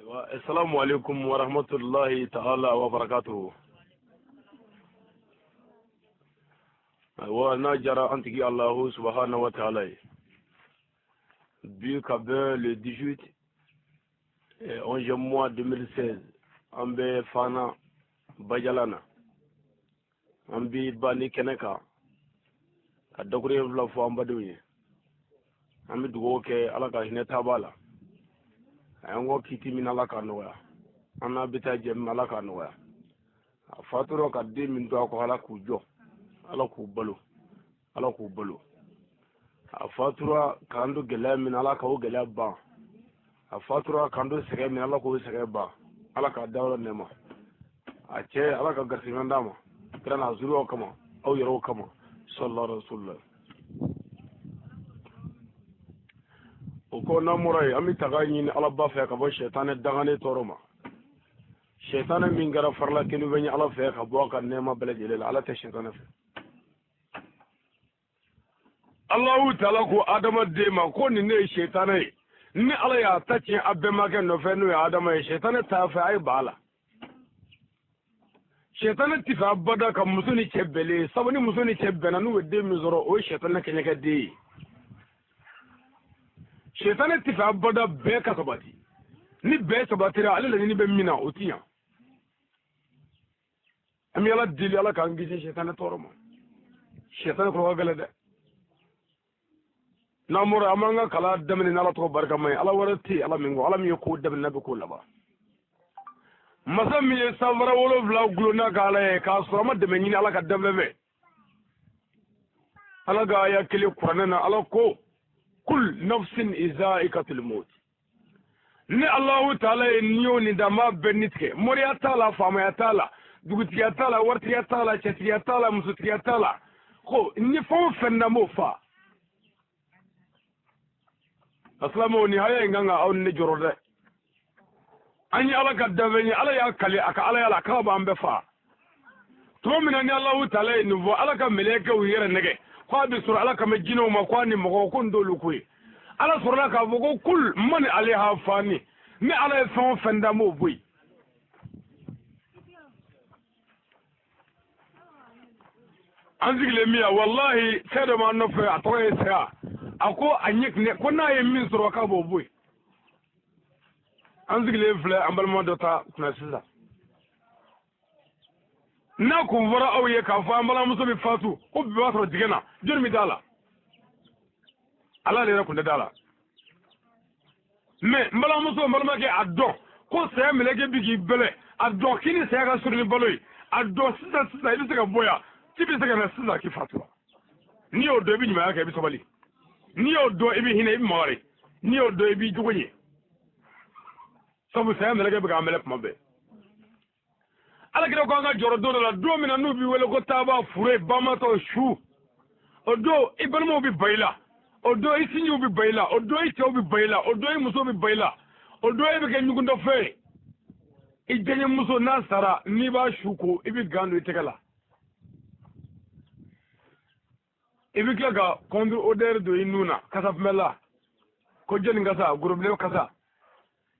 Ayiwa, assalamu alaikum wa rahmatullahi ta'ala wa barakatuhu. Ayiwa, n'a jara an tigi Allahu subhanahu wa ta'ala ye. Bi ka bɛn le 18 11 mois 2016, an bɛ Fana Bajalan na. An bi banni kɛnɛ kan ka dakuruɲɛ fila fɔ an badenw ye. An bɛ dugawu kɛ Ala ka hinɛ taaba la. A y'an kɔ kiti min, Ala k'a nɔgɔya. An n'a bɛ taa jɛ min, Ala k'a nɔgɔya. A fatura ka den min to a kɔ, Ala k'u jɔ, Ala k'u balo, Ala k'u balo. A fatura k'an to gɛlɛya min, Ala k'o gɛlɛya ban. A fatura k'an to sɛgɛn min, Ala k'o sɛgɛn ban. Ala k'a dayɔrɔ nɛɛma a cɛ, Ala ka garisɛgɛ d'a ma kira n'a zuriyaw kama, aw yɛrɛw kama, sallallahu alaihi wasallam. O kɔ, n'an bɔra yen, an bɛ taga ɲini Ala ba fɛ ka bɔ sɛtanɛ danganen tɔɔrɔ ma. Sɛtanɛ min kɛra farila kelen ye Ala fɛ ka bɔ a ka nɛɛma bɛɛ lajɛlen la, Ala tɛ sɛtanɛ fɛ. Allahu taala ko adamaden ma ko nin ne ye sɛtanɛ ye, ni Ala y'a ta tiɲɛ a bɛnbakɛ nɔfɛ, n'o ye Adama ye, sɛtanɛ t'a fɛ a ye ba la. Sɛtanɛ ti fɛ abada ka muso ni cɛ bɛnlen, sabu ni muso ni cɛ bɛnna, n'u ye den min sɔrɔ, o ye sɛtanɛ kɛɲɛkɛ den ye. Sɛtanɛ ti fɛ abada bɛɛ ka sabati. Ni bɛɛ sabatira, ale laɲini bɛ min na, o ti ɲa. An bɛ Ala deli, Ala k'an kisi sɛtanɛ tɔɔrɔ ma. Sɛtanɛ kɔrɔ ka gɛlɛn dɛ. N'an bɔra, an b'an ka kalan daminɛ n'Ala tɔgɔ barikama ye. Ala wɛrɛ tɛ yen Ala min kɔ, Ala min ye ko daminɛ n'a bɛ ko laban. Masa min ye sanfara 7 gulon n'a ka Ala ye k'a sɔrɔ a ma dɛmɛ ɲini Ala ka danfɛn fɛ. Ala ka aya kelen kuranɛ na, Ala ko kul nafsin izaikatul maut. Ni Alahu taala ye ni o ni da, n b'a bɛɛ ni tigɛ. Moriya t'a la, faamaya t'a la, dugutigiya t'a la, waritigiya t'a la, cɛtigiya t'a la, musotigiya t'a la. Ko ni fɛn o fɛn da, n b'o fa. Asilamɛw, nin haya in kan ka aw ni ne jɔrɔ dɛ. An ye Ala ka danfɛn ye, Ala y'a kali a ka Alaya la k'a b'an bɛɛ fa. Tuma min na ni Alahu taala ye nin fɔ, Ala ka mɛlɛkɛw yɛrɛ nɛgɛ ko a bɛ sɔrɔ Ala kama jinɛw ma ko a ni mɔgɔw ko n t'olu ko ye. Ala sɔrɔla k'a fɔ ko kul man aleha fani, ni Ala ye fɛn o fɛn da, n b'o bɔ yen. An sigilen min yan, walahi fɛn dɔ b'an nɔfɛ, a tɔgɔ ye saya. A ko a ɲɛ tinɛ ko n'a ye min sɔrɔ k'a b'o bɔ yen. An sigilen filɛ, an balima dɔ ta kunna sisan. N'a kun fɔra aw ye k'a fɔ an balimamuso bɛ fatu ko bi b'a sɔrɔ dingɛ na, jɔnni bɛ d'a la? Ala de yɛrɛ kun tɛ d'a la. Mɛ n balimamuso, n balimakɛ, a dɔn ko saya mɛlɛkɛ bi k'i bɛlɛ. A dɔn k'i ni saya ka surun ni balo ye. A dɔn sisan sisan i bɛ se ka bɔ yan, k'i bɛ se ka na sisan k'i fatura. N'i y'o dɔn, i bɛ ɲumanya kɛ, i bɛ sabali. N'i y'o dɔn, i bɛ hinɛ, i bɛ makari. N'i y'o dɔn, i b'i jogo ɲɛ, sabu saya mɛlɛkɛ bɛ k'an bɛlɛ tuma bɛɛ. Ala kira ko an ka jɔrɔ don dɔ la, don min na n'u b'i wele ko taaba fure bamatɔ su. O don i balimaw bɛ ba i la, o don i sinjiw bɛ ba i la, o don i cɛw bɛ ba i la, o don i muso bɛ ba i la, o don e bɛ kɛ ɲugutɔfɛn ye. I diyaɲɛmuso n'a sara, n'i b'a su ko, i bɛ gant don i tɛgɛ la, i bɛ tila ka contre odeur don i nun na, kasa kunbɛla ko jɔnni kasa, gorobilen kasa,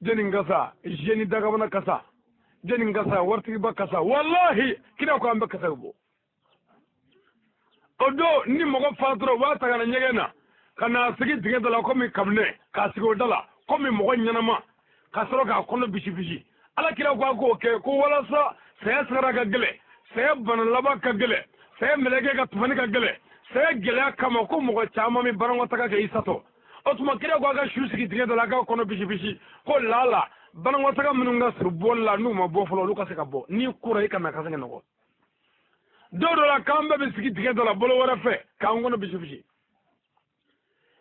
jɔnni kasa, jeune dagabana kasa, jɔnni kasa, waritigiba kasa. Walahi kira ko an bɛ kasa bɔ. O don ni mɔgɔ fatura, u b'a ta ka na ɲɛgɛn na, ka n'a sigi dingɛ da la komi kabinɛ, k'a sigi o da la komi mɔgɔ ɲɛnama, ka sɔrɔ k'a kɔnɔ bisi bisi. Ala kira ko a k'o kɛ ko walasa saya sara ka gɛlɛn, saya bana laban ka gɛlɛn, saya mɛlɛkɛ ka tufani ka gɛlɛn. Saya gɛlɛya kama ko mɔgɔ caman bɛ banankɔtaga kɛ i satɔ. O tuma kira ko a ka su sigi dingɛ da la, a k'a kɔnɔ bisi bisi, ko lala banankɔtaga minnu ka surun bɔli la, n'u ma bɔ fɔlɔ, olu ka se ka bɔ. N'i kora, i kana kasa nɔgɔ. Don dɔ la, k'an bɛɛ bɛ sigi dingɛ dɔ la bolo wɛrɛ fɛ k'an kɔnɔ bisi bisi.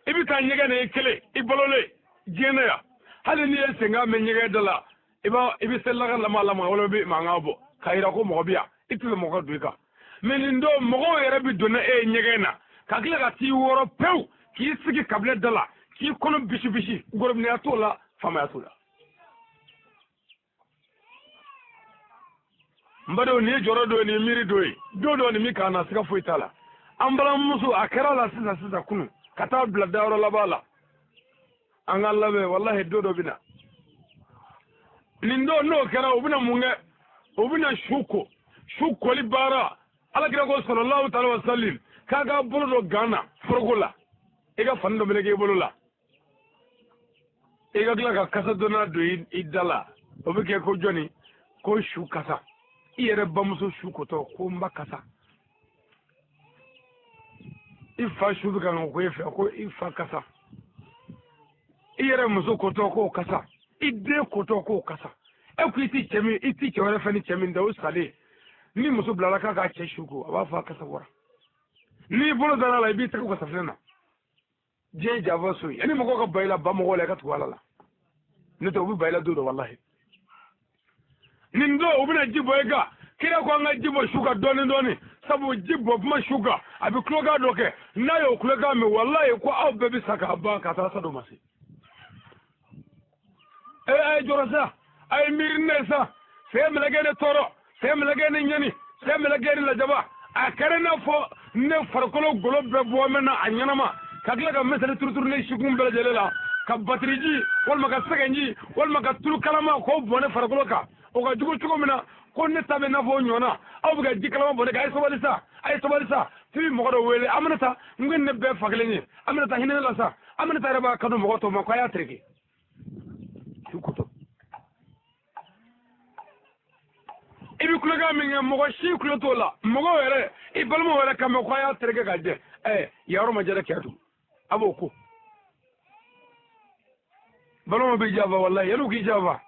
I bɛ taa ɲɛgɛn na i kelen, i balolen diɲɛ na yan, hali n'i ye senkan mɛn ɲɛgɛn da la, i b'a i bɛ selilaga lama lama walima i bɛ mankan bɔ k'a yira ko mɔgɔ bɛ yan, i tɛ fɛ mɔgɔ ka don i kan. Mɛ nin don mɔgɔw yɛrɛ bɛ don e ye ɲɛgɛn na ka tila ka t'i wɔrɔ pewu, k'i sigi kabinɛ da la, k'i kɔnɔ bisi bisi. Gorobinɛya t'o la, faamaya t'o la. N badenw, nin ye jɔrɔ dɔ ye, nin ye miiri dɔ ye, don dɔ nin min k'an na, siga foyi t'a la. An balimamuso a kɛra la sisan sisan kunun ka taa bila dayɔrɔ laban la. An ka labɛn, walahi don dɔ bɛ na. Nin don n'o kɛra, u bɛna mun kɛ? U bɛna su ko, su koli baara. Alakira ko sallallahu ta'ala wa sallim k'a ka bolo dɔ gan na foroko la, i ka fani dɔ meleke i bolo la, i ka tila ka kasa dɔnna don i da la. O bɛ kɛ ko jɔnni? Ko su kasa. I yɛrɛ bamuso su kotɔ ko n ba kasa. I fa su bɛ ka ko e fɛ, ko i fa kasa. I yɛrɛ muso kotɔ k'o kasa. I den kotɔ k'o kasa. E ko i ti cɛ min, i ti cɛ wɛrɛ fɛ ni cɛ min tɛ, o salen. Ni muso bilala k'a k'a cɛ su ko, a b'a fɔ a kasa bɔra. N'i bolo dara a la, i b'i tɛgɛ ko safinɛ na. Diɲɛ janfa so ye. Ni mɔgɔw ka ba i la, ba mɔgɔw la, i ka tugu Ala la. N'o tɛ u bɛ ba i la don dɔ walahi. Nin don u bɛna ji bɔ i kan. Kira ko an ka ji bɔ su kan dɔɔni dɔɔni, sabu ji bɔ kuma su kan a bɛ kulokan dɔ kɛ. N'a y'o kulokan mɛn, walahi ko aw bɛɛ bɛ sa k'a ban ka taa sa dɔ ma se. A ye jɔrɔ sa, a ye miiri ne ye sa. Sɛ mɛlɛkɛ ne tɔɔrɔ, sɛ mɛlɛkɛ ne ɲɛni, sɛ mɛlɛkɛ ne lajaba. A kɛra i n'a fɔ ne farikolo golo bɛɛ bɔ mɛn na a ɲɛnama, ka tila ka misali turuturu ne sikun bɛɛ lajɛlen la, ka batiriji walima ka sɛgɛnji walima ka tulu kalama k'o bɔn ne farikolo kan. O ka jugu cogo min na, ko ne ta bɛ n'a fɔ o ɲɔgɔnna. Aw bɛ ka ji kalama bɔn ne kan, a ye sabali sa, a ye sabali sa. F'i bɛ mɔgɔ dɔ wele, Aminata, n ko ne bɛɛ fa kelen ye, Aminata hinɛ ne la sa. Aminata yɛrɛ b'a kanu mɔgɔ tɔw ma ko a y'a tereke. I bɛ kulokan min kɛ, mɔgɔ si kulo t'o la. Mɔgɔw yɛrɛ, i balimaw yɛrɛ kan mɛn ko a y'a tereke ka jɛ. Yɔrɔ ma jɛ dɛ, kɛ tugun. A b'o ko. Balimaw b'i janfa walahi, yan'u k'i janfa,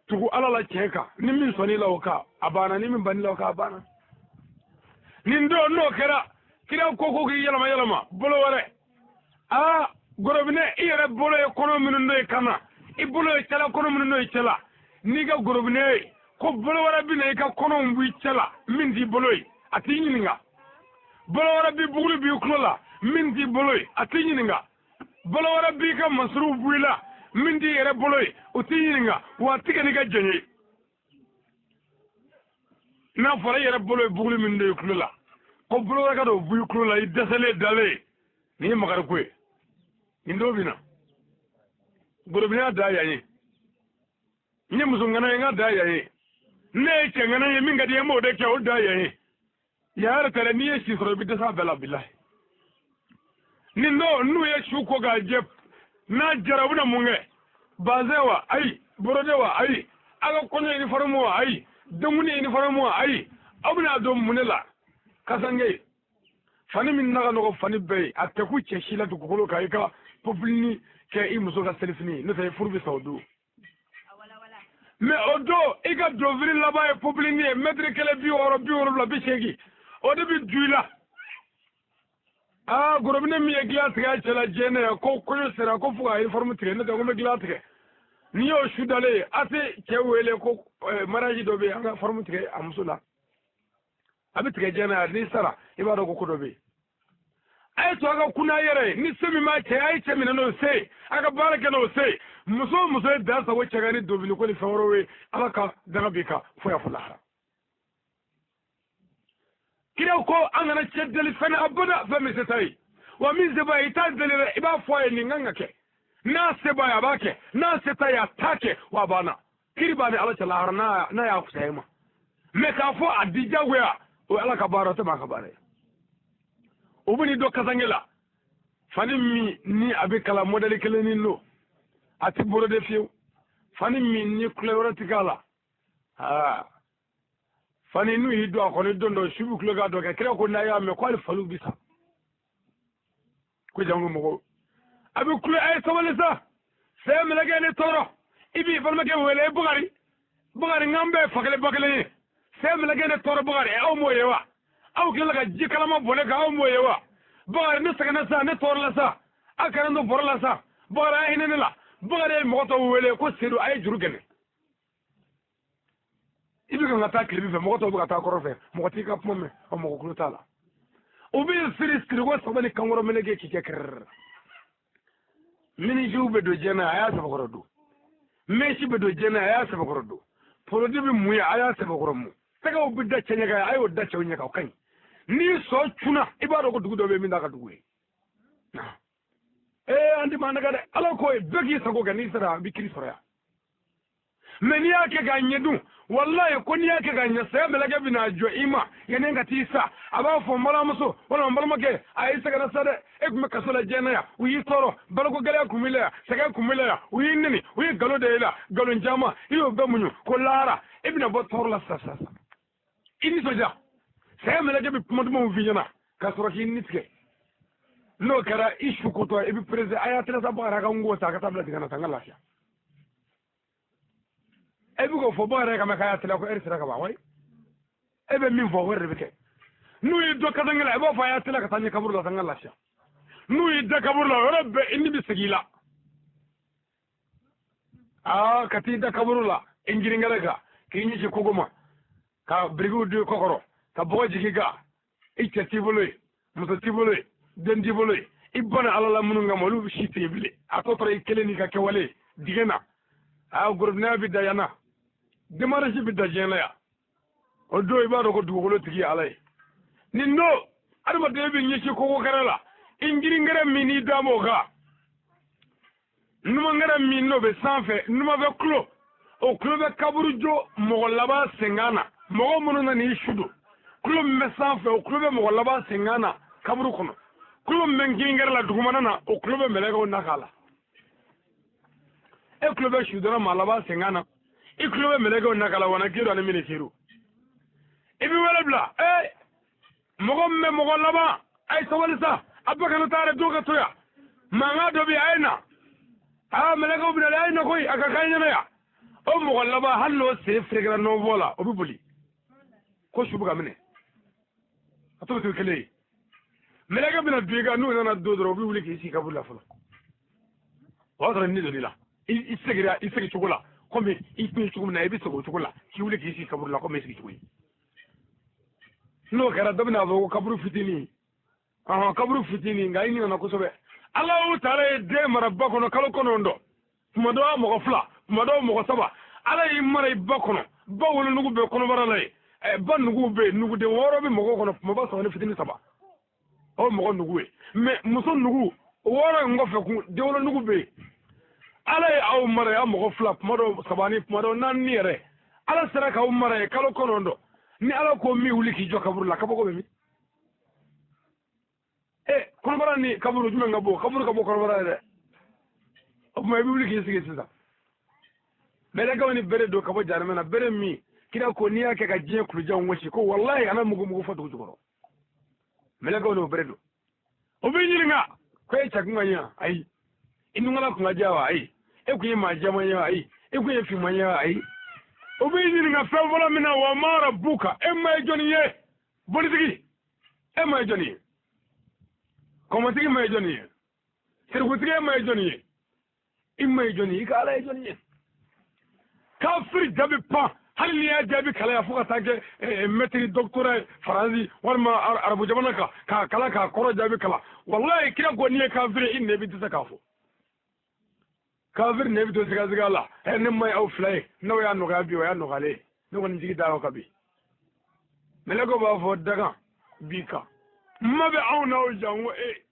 tugu Ala la tiɲɛ kan. Ni min sɔnn'i la o kan, a banna. Ni min bann'i la o kan, a banna. Nin don n'o kɛra, kira ko k'i yɛlɛma yɛlɛma bolo wɛrɛ. Aa gorobinɛ, i yɛrɛ bolo ye kɔnɔ minnu don i kan na, i bolo ye cɛla kɔnɔ minnu don i cɛ la. N'i ka gorobinɛ ye ko bolo wɛrɛ bɛ na i ka kɔnɔw b'i cɛ la min t'i bolo ye, a t'i ɲininka. Bolo wɛrɛ b'i buguri b'i tulo la min t'i bolo ye, a t'i ɲininka. Bolo wɛrɛ b'i ka masuruw b'i la min t'i yɛrɛ bolo ye, o t'i ɲininka. Wa a ti kɛ n'i ka jɛn ye. N'a fɔra i yɛrɛ bolo ye buguri min don i tulo la, ko bolo wɛrɛ ka don b'i tulo la, i dɛsɛlen dalen, nin ye makari ko ye. Nin don bɛ na gorobinɛ da yan ye. N ye muso ŋana ye, n ka da yan ye. Ne ye cɛ ŋana ye, min ka di n ye n b'o de kɛ, o da yan ye. Yan yɛrɛ tɛ dɛ, n'i ye si sɔrɔ i bɛ dɛsɛ a bɛɛ la bilahi. Nin don n'u ye su ko k'a jɛ, n'a jɛra u bɛna mun kɛ? Bazɛn wa? Ayi. Borode wa? Ayi. Aw ka kɔɲɔ uniforme wa? Ayi. Denkundi uniforme wa? Ayi. Aw bɛna don mun de la? Kasange. Fani min na ka nɔgɔ fani bɛɛ ye, a tɛ ku cɛ si la dugukolo kan i ka popilini kɛ i muso ka selifini ye, n'o tɛ furu bɛ sa o don. Mais o don i ka donfini laban ye popilini ye, mɛtiri kelen 60, 70, 80, o de bɛ du i la. Aa gorobinɛ min ye dilan tigɛ a cɛ la diɲɛ na, ko kɔɲɔ sera ko fo ka uniforme tigɛ, ne tɛ ko n bɛ dilan tigɛ. N'i y'o su dalen ye, a tɛ cɛ wele ko mariage dɔ bɛ yen, an ka forme tigɛ a muso la. A bɛ tigɛ diɲɛ na, n'i sara i b'a dɔn ko ko dɔ bɛ yen. A ye to a ka kunna yɛrɛ ye, ni se min b'a cɛ, a ye cɛ minɛ n'o se ye, a ka baara kɛ n'o se ye. Muso o muso ye dan sago cɛ kan ni donfini ko ni fɛn wɛrɛw ye, Ala ka danga b'i kan fo yan fo lahara. Kira ko an kana cɛ deli fɛn na abada, fɛn min se t'a ye. Wa min se b'a ye, i t'a deli dɛ, i b'a fɔ a ye nin kan ka kɛ. N'a se b'a ye, a b'a kɛ. N'a se t'a ye, a t'a kɛ. Wa a banna. Kiri b'a ni Ala cɛ lahara, n'a y'a fisaya i ma. Mais k'a fɔ a di jagoya, o ye Ala ka baara, o tɛ maa ka baara ye. O bɛ n'i don kasange la. Fani min ni a bɛ kala modèle kelen ni don, a tɛ borode fiyewu. Fani min ni couleur wɛrɛ tɛ k'a la. Aa fani n'u y'i don a kɔnɔ don dɔ, su bɛ kulokan dɔ kɛ. Kira ko n'a y'a mɛn ko hali faliw bɛ sa. Ko jango mɔgɔw. A bɛ kulo, a ye sabali sa. Sɛ mɛlɛkɛ ne tɔɔrɔ. I b'i balimakɛ wele, Bukari. Bukari, n k'an bɛɛ ye fa kelen ba kelen ye. Sɛ mɛlɛkɛ ne tɔɔrɔ Bukari, aw m'o ye wa? Aw tilala ka ji kalama bɔn ne kan, aw m'o ye wa? Bukari, ne sɛgɛnna sa, ne tɔɔrɔla sa. Aw kana n to bɔrɔ la sa. Bukari, a ye hinɛ ne la. Bukari ye mɔgɔ tɔw wele ko Sedu, a ye juru gɛnɛ. I bɛ kan ka taa tilebin fɛ, mɔgɔ tɔw bɛ ka taa kɔrɔ fɛ, mɔgɔ t'i ka kuma mɛn, ɔ mɔgɔ kulo t'a la. U bɛ siri siriko saba ni kankɔrɔ meleke k'i kɛ kɛrɛrɛ. Minisiw bɛ don diɲɛ na, a y'a sɛbɛkɔrɔ don. Mɛsi bɛ don diɲɛ na, a y'a sɛbɛkɔrɔ don. Porodi bɛ mun ye, a y'a sɛbɛkɔrɔ mun. Tɛgɛw bɛ da cɛ ɲɛ kan, a y'o da cɛw ɲɛ kan, o ka ɲi. N'i sɔn cunna, i b'a dɔn ko dugu dɔ bɛ yen min t'a ka dugu ye. An tɛ maa nɛgɛ dɛ. Ala ko ye bɛɛ k'i sago kɛ, n'i sera an bɛ kiri sɔrɔ yan. Mɛ n'i y'a kɛ k'a ɲɛ dun, walayi ko n'i y'a kɛ k'a ɲɛ, saya mɛlɛkɛ bɛna jɔ i ma yanni ka t'i sa. A b'a fɔ n balimamuso walima n balimakɛ, a y'i sɛgɛnna sa dɛ, e tun bɛ kaso la diɲɛ na yan, u y'i tɔɔrɔ, baloko gɛlɛya kun b'i la yan, sɛgɛn kun b'i la yan, u y'i neni, u ye nkalon da i la, nkalon caman, i y'o bɛɛ muɲu, ko lahara e bɛna bɔ tɔɔrɔ la sisan sisan. I nisɔndiya, saya mɛlɛkɛ bɛ kuma dumanw f'i ɲɛna ka sɔrɔ k'i ni tigɛ. N'o kɛra i su kotɔ, i bɛ perese, a y'a tɛgɛ sa Bakari a ka n ko ta a ka taa bila dingɛ na, ta n ka lafiya. E bɛ k'o fɔ Bakari ye ka mɛn k'a y'a teliya ko ɛri sera ka ban, wayi e bɛ min fɔ o yɛrɛ de bɛ kɛ. N'u y'i dɔ kasankɛ la, i b'a fɔ a y'a teliya ka taa ɲɛ kaburu la, ta n ka lafiya. N'u y'i da kaburu la, o yɔrɔ bɛɛ i ni bɛ segin i la. Aa, ka t'i da kaburu la i girinkɛrɛ kan, k'i ɲɛsin kogo ma, ka birikiw don i kɔkɔrɔ, ka bɔgɔ jigin i kan, i cɛ t'i bolo yen, muso t'i bolo yen, den t'i bolo yen, i banna Ala la minnu kama, olu si tɛ yen bilen, a tɔ tora i kelen n'i ka kɛwale dingɛ na. Aa, gorobinɛya bɛ da yan na, démarche bɛ da diɲɛ na yan. O don i b'a dɔn ko dugukolo tigi ye Ala ye. Nin don adamaden bɛ ɲɛsin kogo kɛrɛ la, i girinkɛrɛ min n'i da b'o kan, numankɛrɛ min n'o bɛ sanfɛ, numanfɛ kulo, o kulo bɛ kaburu jɔ mɔgɔ laban senkan na, mɔgɔ minnu nana i su don, kulo min bɛ sanfɛ, o kulo bɛ mɔgɔ laban senkan na kaburu kɔnɔ, kulo min bɛ girinkɛrɛ la dugumana na, o kulo bɛ mɛlɛkɛw naka la. E kulo bɛ sudonna maa laban senkan na, i kulo bɛ mɛlɛkɛw naka la, wana kiru ani mini kiru. I bɛ wele bila, ee mɔgɔ min bɛ mɔgɔ laban, a ye sabali sa, a bɛɛ kana taa dɛ, dɔw ka to yan, mankan dɔ bɛ yen, a ye na, aa mɛlɛkɛw bɛ na, a ye na koyi, a ka k'an ɲɛna yan. O mɔgɔ laban, hali n'o sen ferekera nɔnfɔ la, o bɛ boli ko su bɛ ka minɛ, a t'o to kelen ye. Mɛlɛkɛ bɛna don i kan, n'u nana don dɔrɔn, u bɛ wuli k'i sigi kaburu la fɔlɔ. O y'a sɔrɔ ni donn'i la, i seginna i segi cogo la, komi i tun ye cogo min na, i bɛ segin o cogo la, k'i wuli k'i sigi kaburu la komi i sigi cogo ye. N'o kɛra, dɔ bɛna fɔ ko kaburu fitinin, ɔhɔn, kaburu fitinin, nka i ɲinɛna kosɛbɛ. Alahu taala ye den mara ba kɔnɔ kalo 9, tuma dɔw mɔgɔ 2, tuma dɔw mɔgɔ 3. Ala y'i mara i ba kɔnɔ, ba wolonugu bɛ kɔnɔbara la yen, ba nugu bɛ yen, nuguden 6 bɛ mɔgɔ kɔnɔ, kumaba 3 ni fitinin 3, o mɔgɔ nugu ye. Mɛ muso nugu 6 in kɔfɛ kun, denwolonugu bɛ yen. Ala ye aw mara ya mɔgɔ 2, tuma dɔw 3 ni tuma dɔw 4 yɛrɛ. Ala sera k'aw mara ye kalo 9. Ni Ala ko min wuli k'i jɔ kaburu la, kabako bɛ min? Kɔnɔbara ni kaburu jumɛn ka bon? Kaburu ka bon kɔnɔbara ye dɛ. O tuma i bɛ wuli k'i sigi sisan. Mɛlɛkɛw ni bere don ka bɔ jahanama na, bere min kira ko n'i y'a kɛ ka diɲɛ kulujanw gosi, ko walayi a na mugu mugu fɔ dugu jukɔrɔ. Mɛlɛkɛw n'o bere don. O b'i ɲininka ko e cɛ kun ka ɲi wa? Ayi. I nunkala kun ka diya wa? Ayi. E kun ye maa jɛman ye wa? Ayi. E kun ye finman ye wa? Ayi. O b'i ɲininka fɛn fɔlɔ min na, wa ma rabbuka, e ma ye jɔnni ye? Bolitigi, e ma ye jɔnni ye? Kɔmɔtigi ma ye jɔnni ye? Sirikutigi, e ma ye jɔnni ye? I ma ye jɔnni ye? I ka Ala ye jɔnni ye? Kafiri jaabi pan, hali n'i y'a jaabi kalaya fo ka taa kɛ mɛtiri doctorat ye Faransi walima arabu jamana kan, k'a kalan k'a kɔrɔ jaabi kalan, walayi kira ko n'i ye kafiri, i nɛ bɛ dɛsɛ k'a fɔ. Kafiri nɛ bɛ to sigasiga la, ne ma ye aw fila ye, n'aw y'a nɔgɔya bi, o y'a nɔgɔyalen ye, ne kɔni jigi da aw kan bi. Mɛlɛkɛw b'a fɔ dagan b'i kan, ma bɛ anw n'aw jan ko e